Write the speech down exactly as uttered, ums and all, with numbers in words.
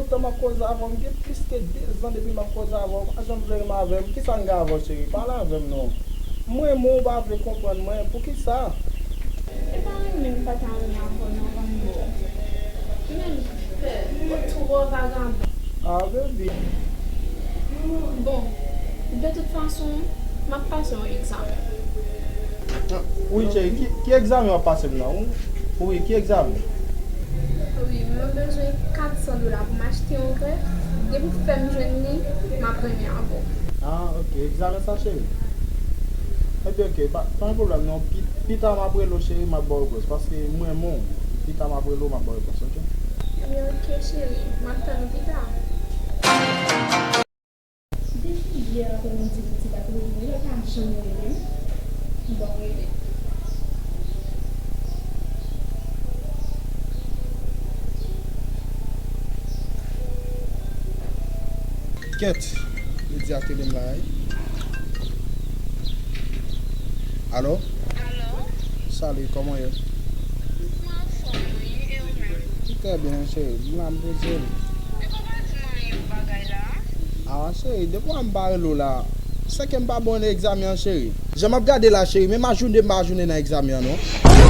Lontan m ap koze avè w, m gen plis ke de zan depi m ap koze avè w, ou pa janm vle renmen avè m. Kisa m gen avè w, cheri? Pale avè m non. Mwen, mwen, ou pa vle konprann mwen, poukisa? E pa renmen m pa ta renmen avè w non, Rambo. Men, ou twò vagabon. Ah, baby. Bon, de tout fason, m ap pase yon egzamen. Ah, wi, cheri, ki, ki egzamen w ap pase m nan? Wi, ki egzamen? Wi, mwen bezwen kat san dola pou m achte yon grèf. Depi w fè m jwenn li, m ap renmen avè w. Ah, ok, egzamen sa, cheri? Ebyen, ok, pa, pa gen pwoblèm non. Pi, pita m ap rele w, cheri, m ap ba w repons, paske m renmen w. Pita m ap rele w, m ap ba w repons, ok? Ebyen, ok, cheri, m ap tann ou pita. Depi yè aprèmidi pitit la ap rele m, li pa janm rele m. Bon, rele. Kèt, li di ak rele m la, wi. Alo? Alo? Salut, kòman w ye? Mwen anfòm, wi, e ou menm? Trè byen, cheri. M la, m poze m. Epi w pa di m anyen pou bagay la? Ah, cheri, depi w wè m pa rele w la, se ke m pa bon nan egzamen an, cheri. Jan m ap gade la, cheri, menm ajounen m pa ajounen nan egzamen an, non.